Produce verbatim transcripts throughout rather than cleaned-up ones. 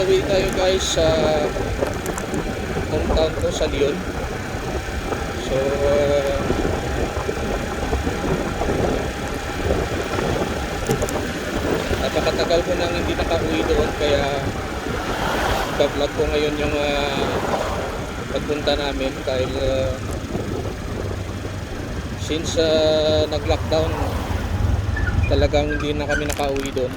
Uwi tayo, guys, sa hometown ko, sa Leon. So, uh, napakatagal ko nang hindi nakauwi doon, kaya iba-vlog ko ngayon yung, uh, pagpunta namin dahil, uh, since, uh, nag-lockdown, talagang hindi na kami nakauwi doon.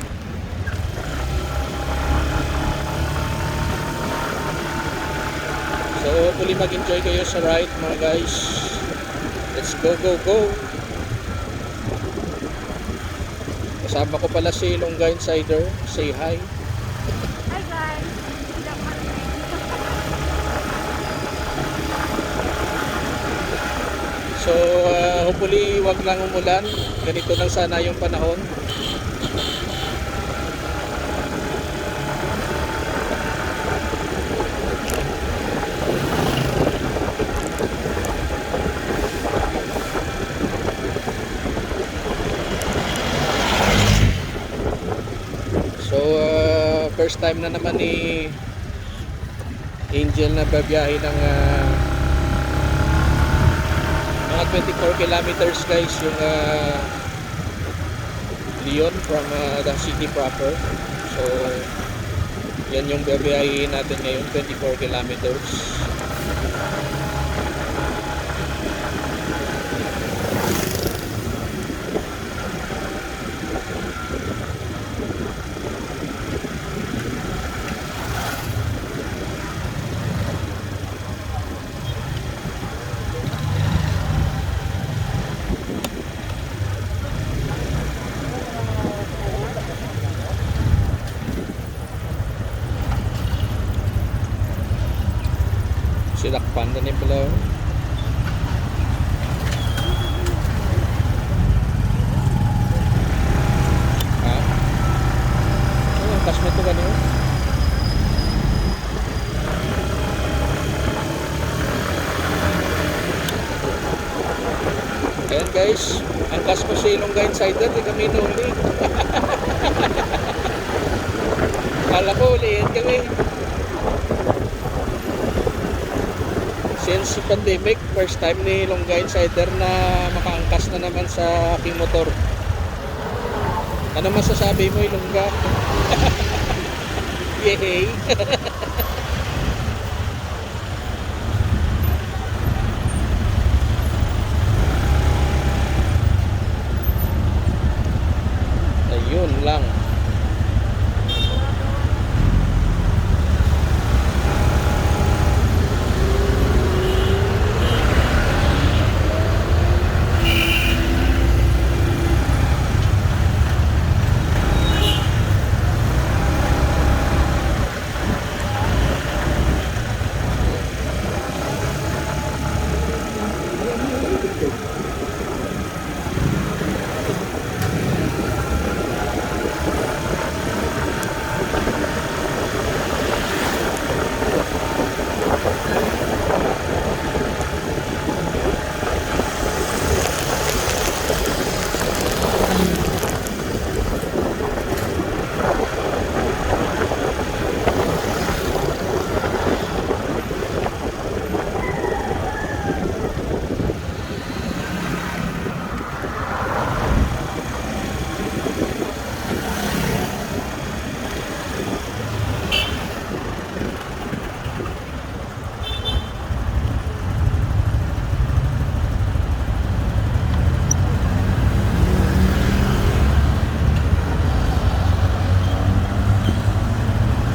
So, hopefully mag-enjoy kayo sa ride, mga guys. Let's go, go, go! Kasama ko pala si Longga Insider. Say hi. Hi, guys. So, uh, hopefully, wag lang umulan. Ganito lang sana yung panahon. So, uh, first time na naman ni Angel na babiyahe ng, ah, mga twenty-four kilometers, guys, yung, ah, Leon from, ah, the city proper. So, yan yung babiyahe natin ngayon, twenty-four kilometers. Sinakpan na ni Blo. Ha? Oh, tas mo to gani, oh. Ayan, guys, ang kas ko si Longga Insider, di kami nuli. Kala ko, ulihin kami. Since pandemic, first time ni Longga Insider na makaangkas na naman sa aking motor. Ano masasabi mo, Ilongga? Yehey! Ayun lang.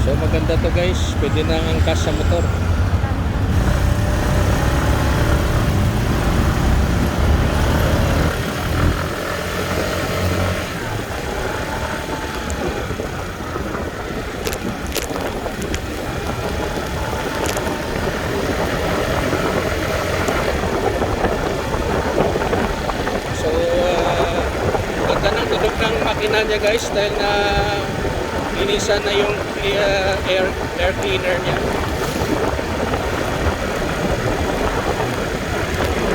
So, maganda to, guys. Pwede na ang angkas sa motor. So, ah, ganda ng tunog ng makina niya, guys, dahil na linisan na yung, ah, air, air cleaner niya.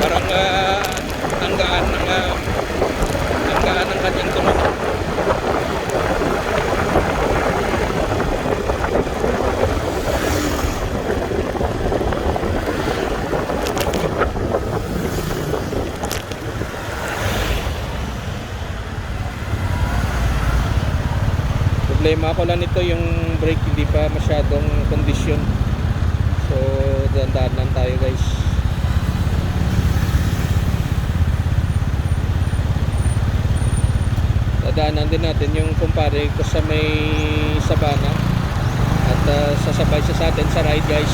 Parang, ah, tanggaan ng, ah, tanggaan ng kanyang tunog. Eh, makuha lang nito yung brake, hindi pa masyadong kondisyon. So, dandanan tayo, guys. Dadaanan din natin yung kumpare ko sa may Sabana. At, ah, sasabay siya sa atin sa ride, guys.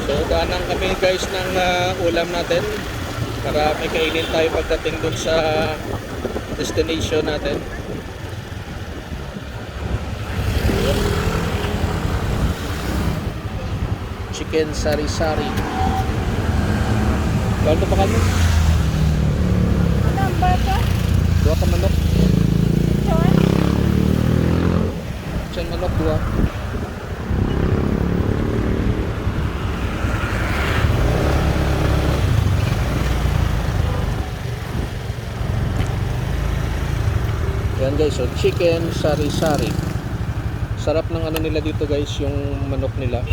So, daanan kami, guys, ng, ah, ulam natin para may kainin tayo pagdating dun sa destination natin. Chicken sari-sari. Kano to pakal mo? Ano ang bata? Duha ka manok. Sure? Sa manok, duha. Yan, guys, so chicken sari-sari. Sarap ng ano nila dito, guys, yung manok nila.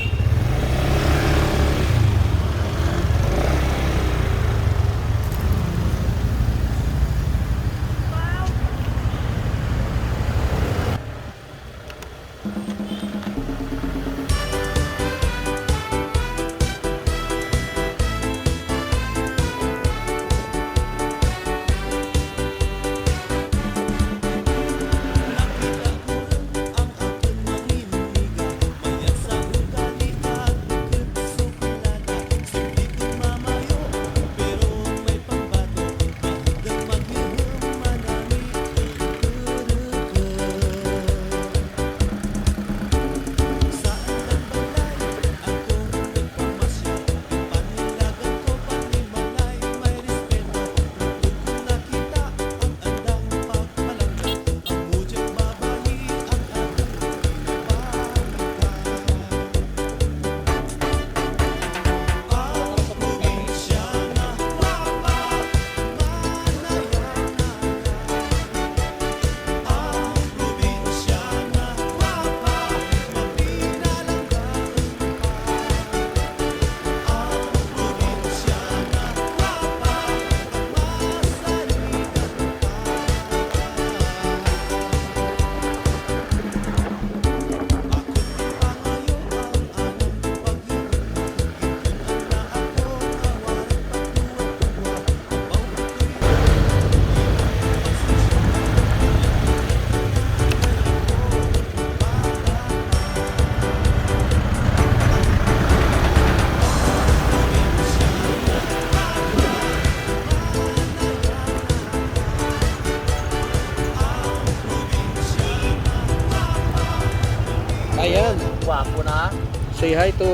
Ayan. Gwapo na. Say hi to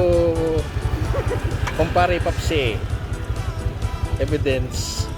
Kumpare Papsi. Evidence.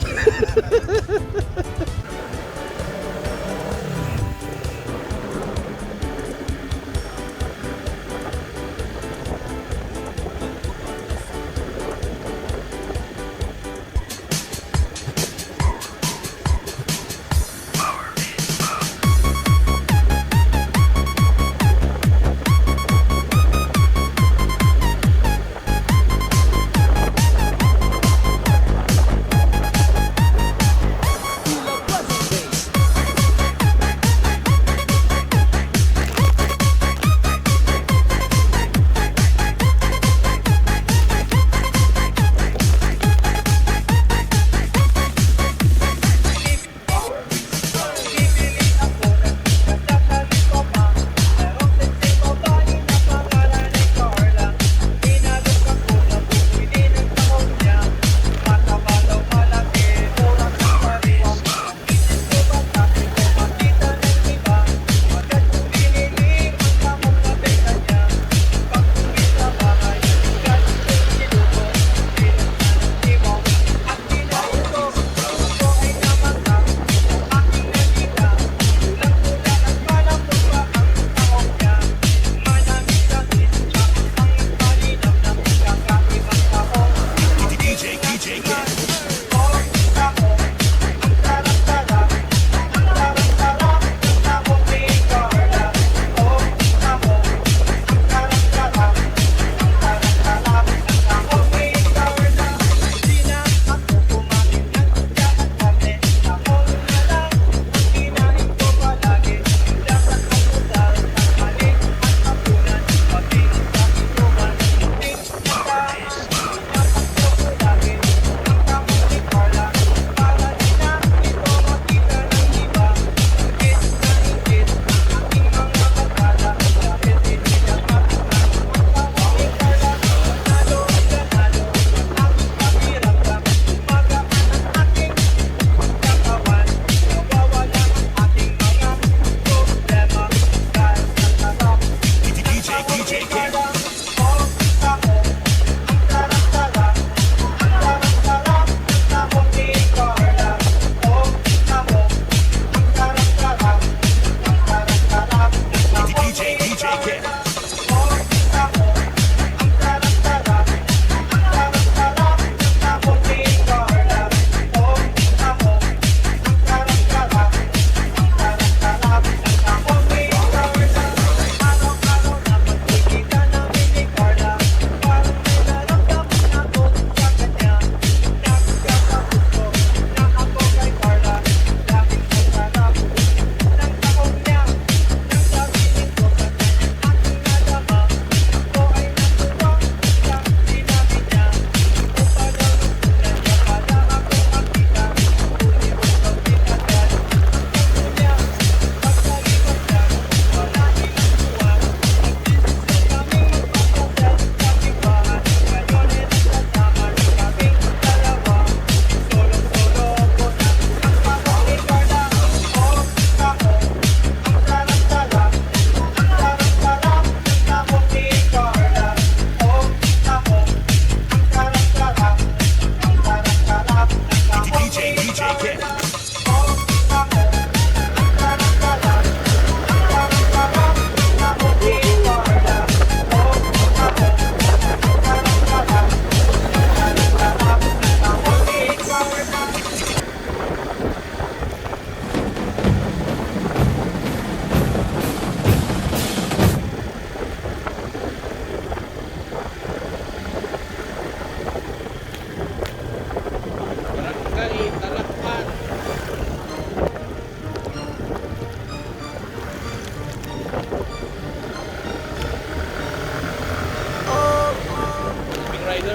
Ini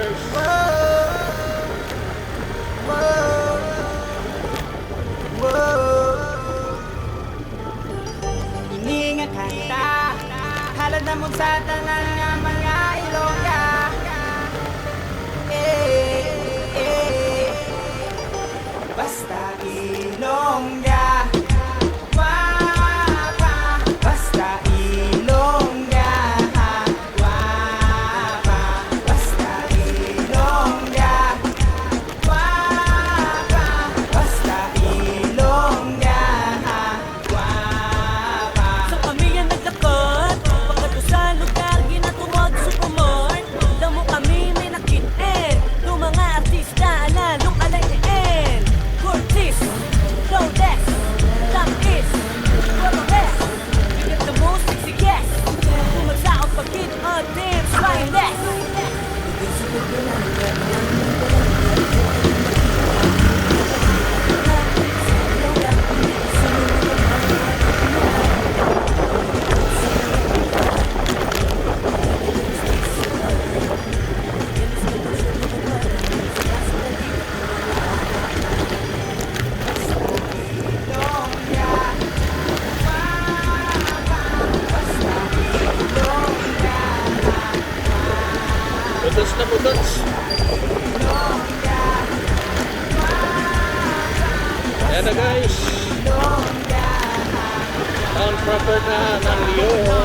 nga kanta, halad namon sa tanan nga mga Ilongga. Eh, eh, basta Ilongga. Wa, wa, basta Ilongga. Wa, wa, basta Ilongga. Wa, wa, basta Ilongga. Wa, wa. Sa pamilya naglakat, pagkadto sa lugar, ginatumag Supermart. Damo kami may nakit-en, do mga artista, ala, look alike and Curtis, Lourdes, Tatis, Dolores. We get the most sexy guests. Kung magsaot pa gid, a damn swine less. Butos na butos. Ayan na, guys. Ang proper na ng Leo.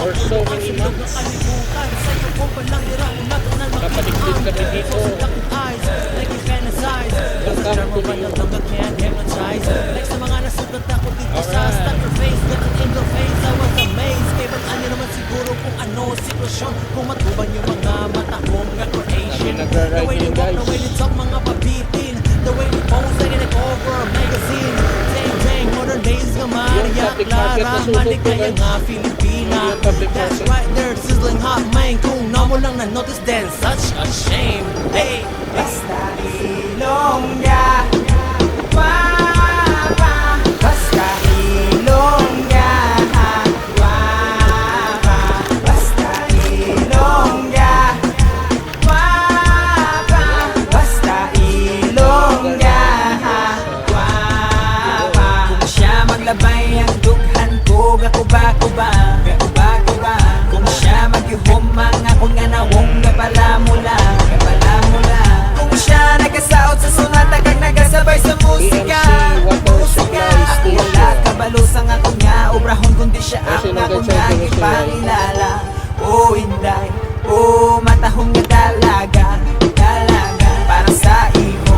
For so many months, nakapaligpit kami dito. Welcome to Leo. Alright. Siguro kung ano sitwasyon, kung matubang yung mga matahong nga creation. Kami nagra-ride The way they din, walk, the guys. Way they talk, mga pabitin. The way they pose, like in a cover magazine. Dang, dang, modern days nga Maria Clara, maligaya nga Filipina. Yung public market na sunog ko, guys. Yung public market. That's right, they're sizzling hot, man. Kung namo lang na-notice, then such a shame. Hey! Basta Ilongga, wa, wa. Basta Ilongga, wa, wa. Basta Ilongga, wa, wa. Basta Ilongga, wa, wa. Kung siya maglabay ang dughan ko, gakuba-kuba, gakuba-kuba. Kung siya magyuhom ang akon nga nawong, gapalamula, gapalamula. Kung siya nagasaot sa sonata kag nagasabay sa musika, musika. Ang wala kabalo sang akon nga obrahon, kundi siya ang akon nga gipangilala. O Inday, o matahong nga dalaga, dalaga. Para sa imo,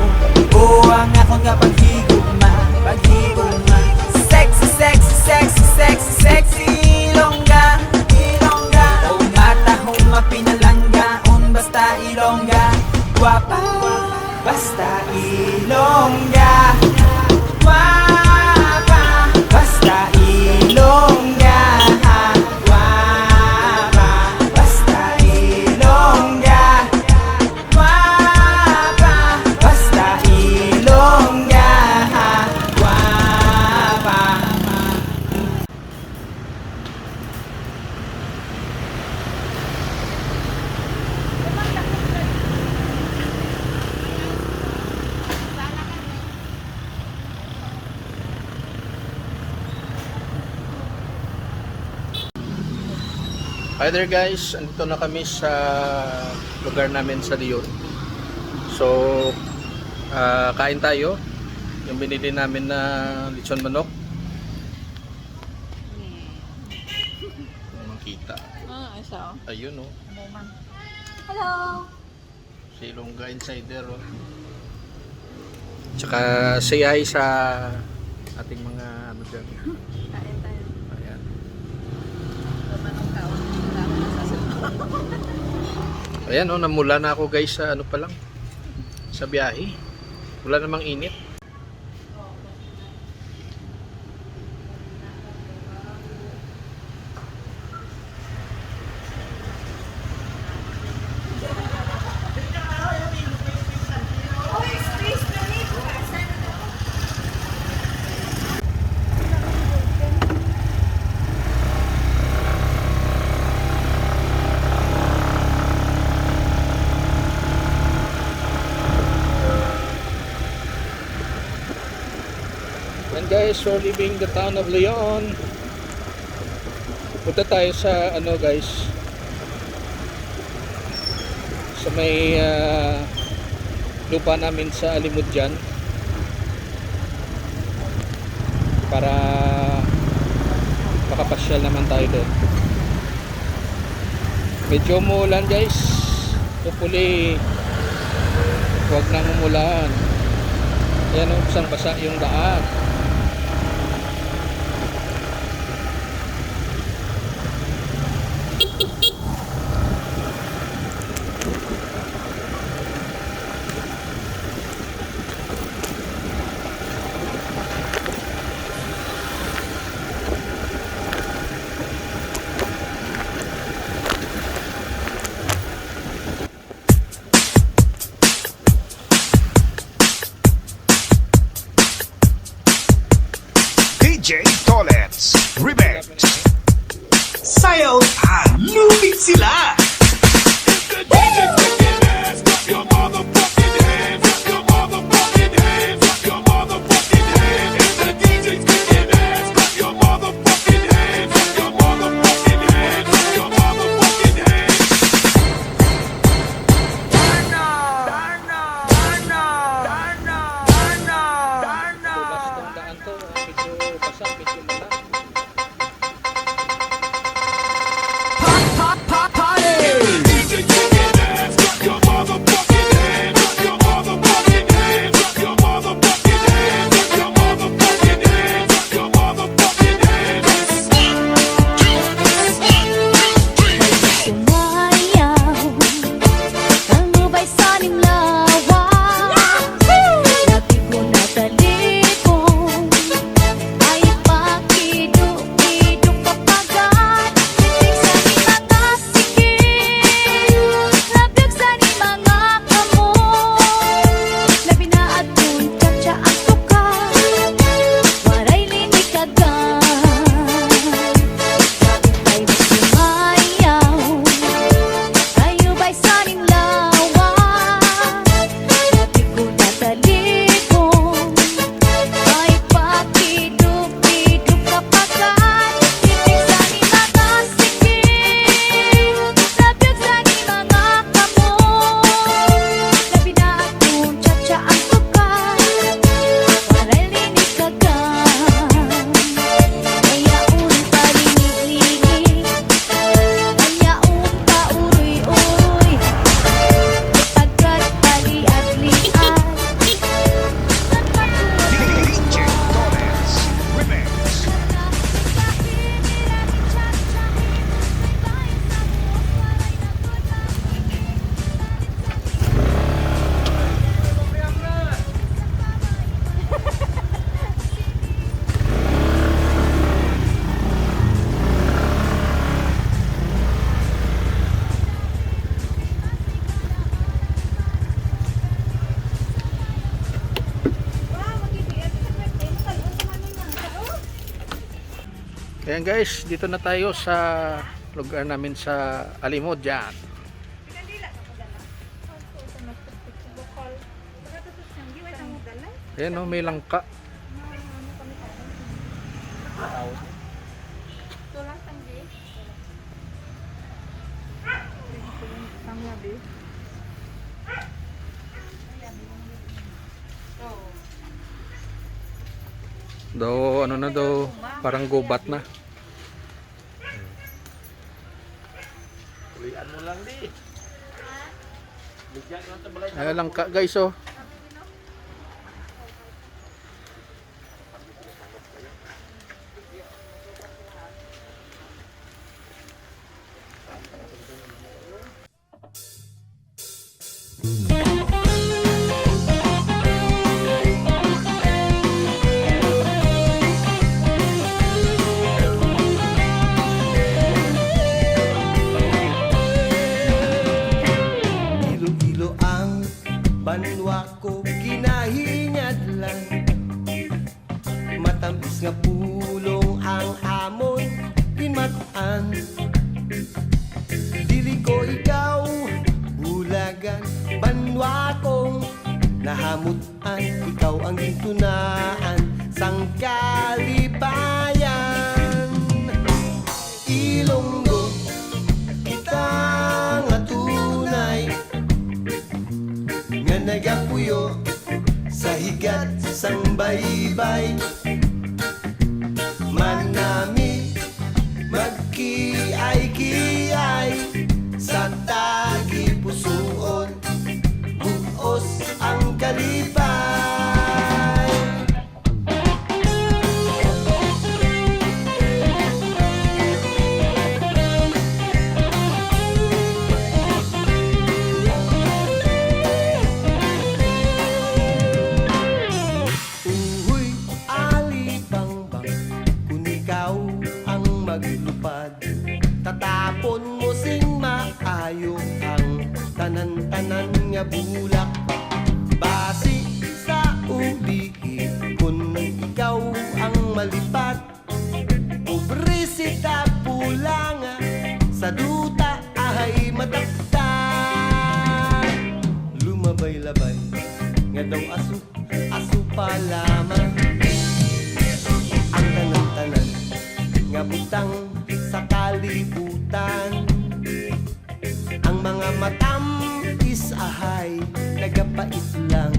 o ang akon nga paghigugma, paghigugma. Sexy, sexy, sexy, sexy, sexy Ilongga, Ilongga. O matahong mapinalanggaon, basta Ilongga. Guwapa, basta Ilongga. Guwapa, basta Ilongga. Guwapa, basta Ilongga. Guwapa, basta Ilongga. Guwapa. Hi there, guys, andito na kami sa lugar namin sa Leon. So, ah, kain tayo. Yung binili namin na lechon manok. Kung makita. Ah, isa, oh. Ayun, oh. Hello! Si Ilongga Insider, oh. Tsaka say hi sa ating mga ano dyan. Kain tayo. Ayan. Tumanong ka, oh. Wala akong masasabi. Ayan, oh, namula na ako, guys, sa ano pa lang. Sa biyahe. Wala namang init. Guys, we're leaving the town of Leon. Punta tayo sa ano, guys, sa may ah, lupa namin sa Alimodian para makapasyal naman tayo doon. Medyo umuulan, guys. Hopefully, huwag nang umulan. Ayan, oh, basang-basa yung daan. D J Tolets Remix. Sayaw, halumig sila! Ayan guys, dito na tayo sa lugar namin sa Alimodian. Ayan o, may langka. Daw, ano na daw, parang gubat na. Ulian mo lang, di. Bigyan ko lang sa balay. Ay, langka, guys, oh. Iloilo ang banwa ko, kinahingadlan. Matamis nga pulong ang amon ginmat-an. Dili ko ikaw bulagan, banwa kong nahamut-an. Ikaw ang gintunaan sang kalipayan. Ilonggo kita nga tunay nga nagapuyo sa higat sang baybay. Manami magkiay-kiay sa tagipusuon, buos ang kalipay. Uhoy, alibangbang, kun ikaw ang maglupad, tatapon mo sing maayo ang tanan-tanan nga bulak. Basi sa ulihi, kun ikaw ang malipat, pobre si Tapulanga, sa duta ahay mataktak. Lumabay-labay nga daw aso, aso pa lamang ang tanan-tanan nga butang sa kalibutan. Ang mga matam-is ahay nagapait lang.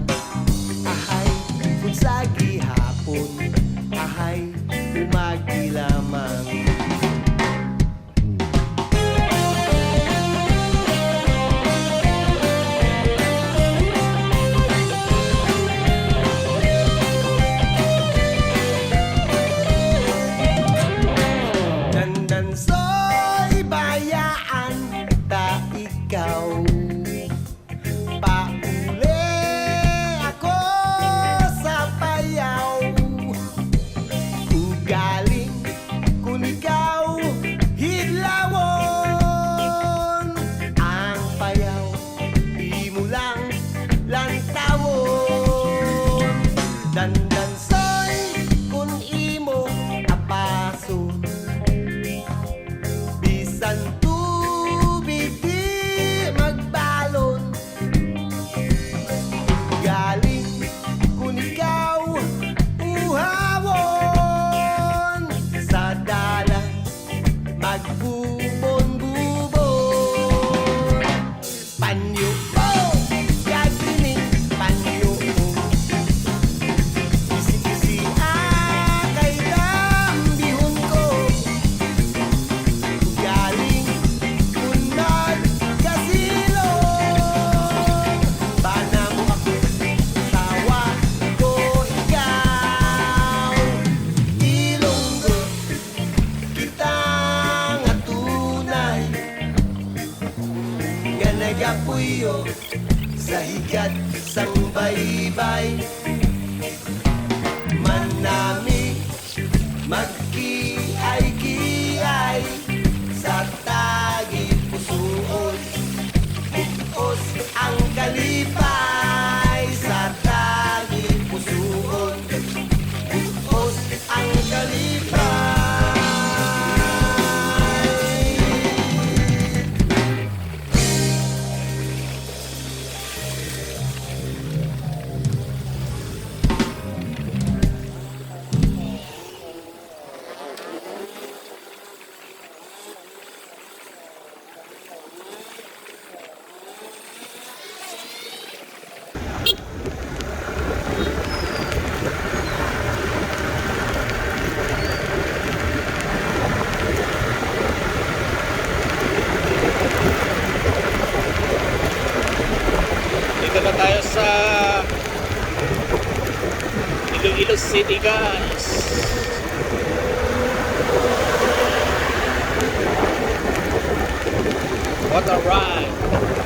Ahay, kung sa gihapon, ahay, umagi lamang. Dandansoy, bayaan ta ikaw. Pauli ako sa payaw. Ugaling kun ikaw hidlawon, ang payaw imo lang lantawon. Dandansoy kun imo apason, bisan tubig di magbalon. Galing kun ikaw uhawon, sa dalan magbubon-bubon. Panyo, oh, kag ini, panyo, oh. Isi-isi, ah, kay tambihon ko. Galing kun nagkasilong, bana mo ako, tawa ko ikaw. Ilonggo kita nga tunay, nga nagapuyo sa higat sang baybay. Manami magkiay-kiay sa tagipusuon. Buos ang kalipay sa tagipusuon. Buos ang kalipay. Dito na tayo sa Iloilo City, guys. What a ride!